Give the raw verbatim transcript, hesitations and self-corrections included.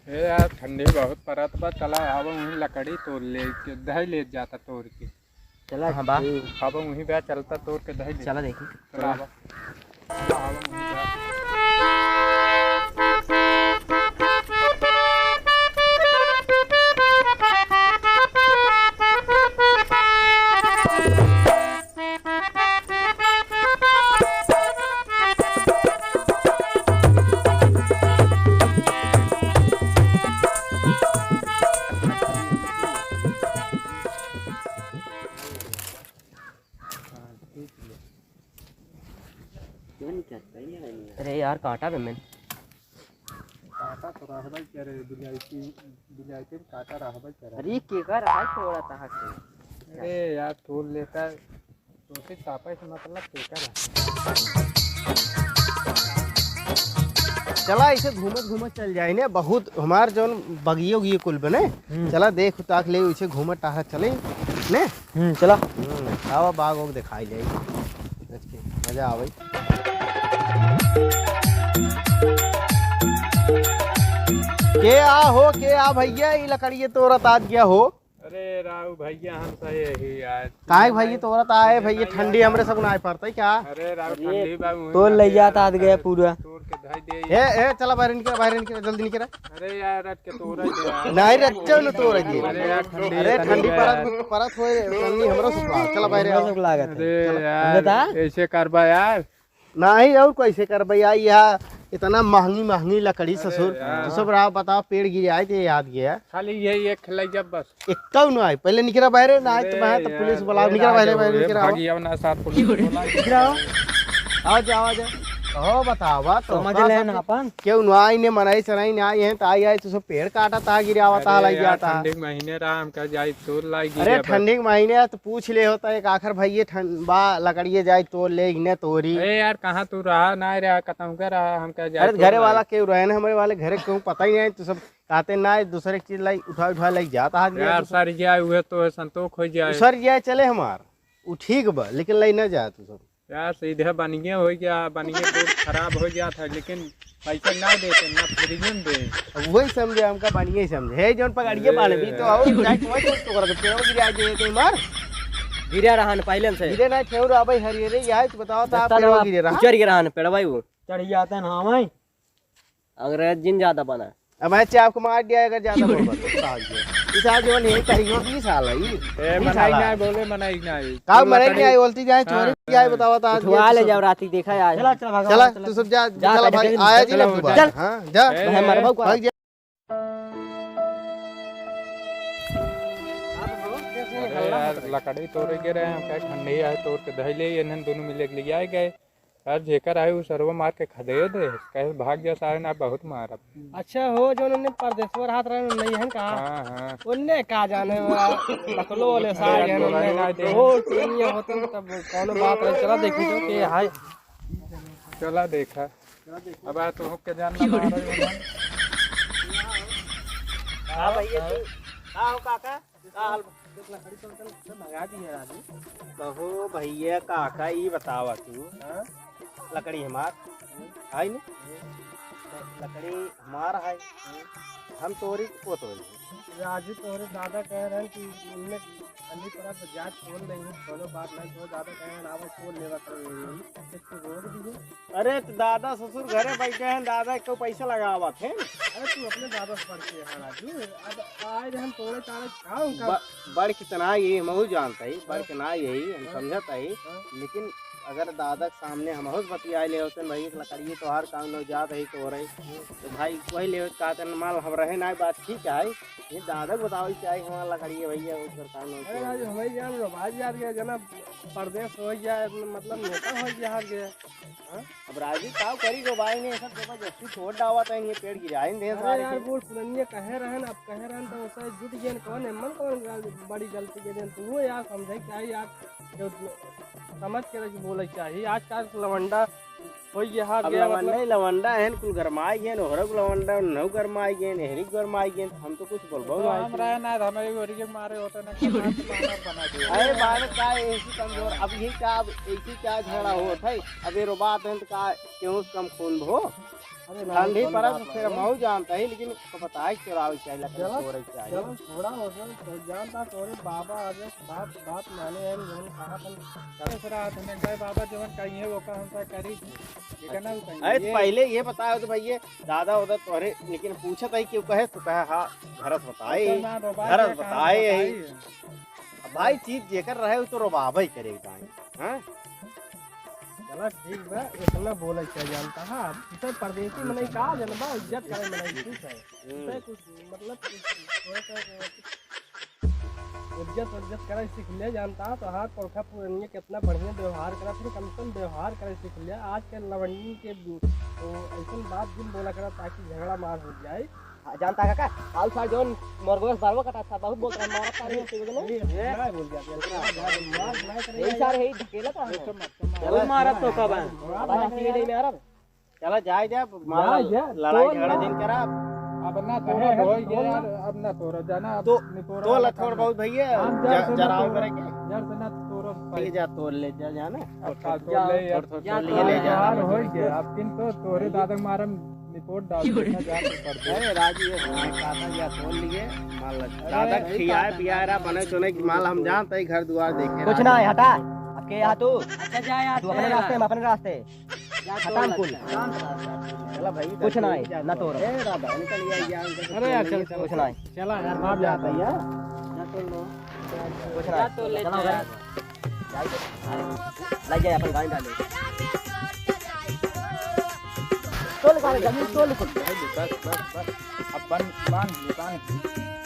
ए यार, ठंडी बहुत परत बा, चला आवा वहीं लकड़ी तोड़ ले के, धई ले जाता तोड़ के। चला। हाँ, बा। आवा वहीं बा, चलता तोड़ के धई ले। चला देखी। चला आवा। आवा वहीं बा। अरे यार, काटा बे मैं। काटा तो रहबे करे, बिलायती, बिलायती में काटा रहबे करे। अरे, केकर है तोरा तहा के? अरे यार, तोड़ लेता, तोसे कापे से मतलब केकर है? चला, ऐसे घूमत घूमत चल जाए ने, बहुत हमार जौन बगियो उगियो कुल बने। हम्म। चला, देख ताक ले, ऐसे घूमत टहरत चले ने। हम्म, चला। हम्म, आवा, बाग ओग दिखाई जाई। अच्छा, मजा आवे। के आ हो, के आ भैया, ई लकड़िए तोरत आज गया हो। अरे राव भैया, हम सही है यार। काहे भैया तोरत आए भैया, ठंडी हमरे सब ना पड़ता है क्या? अरे राव, अरे ठंडी बा, मुँह तोड़ लगे ले जाता यार, आज गया पूरा। तोड़ के धई दे। ए, ए, चला बाहर निकल, बाहर निकल, जल्दी निकल। अरे यार, रात के तोरा के यार। नहीं, रच्चो न तोरा के। अरे यार, ठंडी अरे, इतनी ठंडी है परत, यार। परत होए, ठंडी हमरो से लागत। चला बाहर हमरो आओ। से लागत है। अरे चला। यार, बता। ऐसे करबा यार। नहीं, और कैसे करबा यार, यहाँ इतना महंगी, महंगी लकड़ी, अरे ससुर। यार। तो सब राव बताओ, पेड़ गिरे आए थे, याद गया। खाली यही एक खिलाई जब बस। एक कौन आए, पहले निकला बाहर, ना आए तो अरे बाहर, तो यार, पुलिस बुलाओ, ए निकला राव बाहर, जो बाहर है, निकला आओ। भागिया ना साथ पुलिस बुलाओ। निकला आओ। आ जाओ, आ जाओ। कहो, बतावा, तो समझ का ले सब ना अपन। केहू ना आई ने, मनाई सनाई ना आई है, तो आई, आई, तो सब पेड़ काटा था, गिरावा था, अरे लाई यार, जाता। ठंडी के महीने रहा, हम कहा जाई, तोड़ लाई, अरे, गिरा बस। ठंडी के महीने है, तो पूछ ले होता, एक आखिर भाई, ये ठंड बा, लकड़िए जाई, तोड़ ले, इन्हें तोरी। अरे यार, कहाँ तू रहा, ना रहा, कतहूँ का रहा, हम कहा जाई, अरे, तोड़ घरे लाई। वाला केहू रहे ना, हमारे वाले घरे केहू पता ही नहीं, तो सब कहते ना, दूसरे चीज लाई, उठा, उठा लाई जाता, हाथ गया यार, तो सब सर जाए, हुए तो संतोष हो जाए। सर जाए, चले हमार, उ ठीक बा, लेकिन लाई ना जाए तू सब। यार, सीधे बनिए हो गया, बनिए बहुत खराब हो गया था, लेकिन पैसा ना देते, ना फ्री में दे। अब वही समझे, हमका बनिए ही समझे। हे, जौन पकड़िए ए। बाले भी तो और जाए, कोई तो तोड़ के पेड़ गिरा दे, तो मार। गिरा रहा न पहले से। गिरे ना, ठेउर आबै हरिये रे, यही तो बताओ, तो आप दस्ता पेड़ दवा गिरे रहा। उजर गिरा न पेड़ भाई वो। चढ़ जाते हैं ना, भाई। अंग्रेज जिन ज्यादा बना। अब ऐसे आपको मार दिया अगर ज्यादा बोल बता, साल ये। इस साल जो नहीं करेगी, वो बीस साल है ये। ए, बीस मनाई साल ना है। बोले, मनाई ना है। का तू मनाई लकड़ी नहीं आई, बोलती जाए, हाँ। चोरी की आई, बताओ तो आज उठवा ये ले सब। जाओ, राती देखा है आज। चला, चला, भाग, चला, चला। तू सब जा, जा, चला चला, भाई, चला, आया जी चला, ना तू जा। बाहर। हाँ, जा। ए, भाई, हमारा भाई, भाग जा। अरे यार, लकड़ी तोड़े के रहे, हम कहे ठंडी आए, तोड़ के धई ले, इन्हन दोनों मिले के ले आए गए। यार, जेकर आए, उ सरवा मार के खदेड़ दे, कहे, "भाग जा सारे, ना बहुत मारब।" अच्छा हो, जो उन्होंने परदेसवा रहत रहे, नहीं है का? हाँ, हाँ। उनने का जाने, वो नकलो वाले सारे हैं, बोला उनने ना दे। हो, नहीं होते न, तब कौनो बात रहे। चला देखी तो के हाय। चला देखा। अब आ तो के जान ना मारा। हाँ भैया, तू का हो काका? का हाल बा? देख, लकड़ी तो एकदम सब भगा दी है राजू। कहो भैया, काका, ई बतावा तू, हाँ? लकड़ी हमार, है न? लकड़ी हमार है, हम तोरी, वो तोरी। राजू, तोहरे दादा कहे रहन कि उनने अली पर अब जात खोल नहीं है, कोनो बात नहीं, तो दादा कहे रहन, "आवा, खोल लेवा करो, ये, ये, ये, तो रोक दिए।" अरे, तो दादा ससुर घरे बैठे हैं, दादा को पैसा लगावत हैं। अरे, तू अपने दादा से बढ़ के है राजू। अब आए रहन तोड़े तारे, का उनका ब-, बढ़ के तना ये हमहू जानत ही, बढ़ के ना यही हम हाँ। समझत ही। हाँ। लेकिन अगर दादा के सामने हमहू से बतियाए ले होते, "भाई, एक लकड़िए तोहार काम न जात ही तो हो रही।" तो भाई, वही ले कहते हैं, "माल हम रहे ना, बात ठीक है।" ये दादा के बतावे चाहे हमारा लकड़िए भैया, उस सरकार में अरे राजू, हमारी जान लो, भाई यार, ये जना परदेस होइ गया, मतलब नेता होइ गया, हार गया। हाँ? अब राजू का करी गो भाई ने, सब जबरदस्ती छोड़ डावा था, ये पेड़ गिराइन दे अरे सारे यार, के। बूढ़ पुरनिया कहे रहन, अब कहे रहन तो उसे जुट गए, कौन है, मन कौन गा-, बड़ी गलती के दिन तू यार समझे क्या यार, जो समझ के रख बोले चाहिए। आजकल लवंडा होइ गया, हार अब गया, लवंडा मतलब ही लवंडा है, कुल गरमाई गए, ओहरे कुल लवंडा, नौ गरमाई गए, एहरी गरमाई गए, हम तो कुछ बोलबो तो ना हम आइए। रहे ना, हमें भी ओरी के मारे होते ना, कहाँ से मानव बना दिया। अरे बालक का ऐसी कमजोर, अब ये क्या, अब ऐसी क्या झगड़ा होत है? अब ये रोबात हैं तो का केहू से कम खून भो? अरे नहीं, ठंडी कौन परत बात फिर है? महू जानता ही, लेकिन तो बताए के चोरावे के चाहिए, लेकिन चलो, तोरे के चाहिए। चलो, थोड़ा हो गया, तो जानता तोरे बाबा आज बात, बात माने हैं, जौन कहा था, चलो। ऐसे रहा था, मैं कहे, "बाबा जवन कही है, वो का हमका करी।" ये कहना वो कही अरे, है। तो पहले ये बताओ तो भैया, दादा उधर तोरे, लेकिन पूछत है कि कहे, तो कहे, "हाँ, घर से बताए, मुसलमान रोबा घर से के कहा बताए है।" बताई है। अब भाई, चीज जेकर रहे, वो तो रोबाबे करे, दाई, हाँ? चला ठीक बा, इतना बोले क्या जानता है? अब इसे परदेसी मनई का जनबा, इज्जत करे मनई, ठीक है? हम्म। इसे कुछ, मतलब, कुछ, थोड़ा सा, इज्जत, इज्जत करे सीख ले जानता, तो हाथ पंखा पुरनिया कितना बढ़िया व्यवहार करा, फिर कम से कम व्यवहार करे सीख ले। आज के लवंडी के, तो ऐसन बात जिन बोला करा, ताकि झगड़ा मार हो जाए। हाँ, जानता काका, हाल साल जौन मोरगोस बारवा कटा था, बहुत बोलत रहा, मारत था, नहीं, नहीं, नहीं, बोल गया, बोल गया, मार, मार, मार, यही सारे है, ढकेला था हमें। बहुत मारत तो का बा? अब हम सीधे नहीं मारब। चला, जाए, जाए, मार, जा, जा, लड़ाई तोड़ झगड़ा ना। जिन करा। अब ना तोड़, कहे है, हो गया तोड़ यार, ना। अब ना तोड़, जाना, अब तो, निपोरा तोड़ वाला थोड़ काम बहुत भैया, हम जड़ जा, से ना जराव तोड़, करे के। जड़ से ना तोड़, ठीक है, जा, तोड़ ले, जा, जाना। अब का तोड़ ले यार। थोड़, थोड़, जा, तोड़ ले, तोड़ ले, ले, जा। जा। हाल हो गया, अब किन तो तोड़े दादा मारम। रिपोर्ट डाल देना, जा तो कर दे। अरे राजू, ये हमारे काका जी तोड़ लिए, मान लो, अरे दादा भाई, खियाए काका पियाए रहा, बने सोने की माल हम जानते ही घर दुआर देखे कुछ रहा। ना है, हटा। अब के यहाँ तू? अच्छा, जा यार, तू अपने चल। रास्ते, हम अपने रास्ते। जा, खत्म तोड़ कुल। ले। चला भाई, कुछ ना है, जा ना तोड़। तोड़। ए राधा, निकल गया, जा, इनका अरे यार, चल, चल, कुछ ना है। चला यार, मार जाता है। जा तोड़ लो। कुछ ना जा है। तोड़ ले, चला जा। भाई। लग जाए अपन गाड़ी डाले। तोल काले, जमीन तोल कुल। बस, बस, बस। अब बन, बांध, बांध।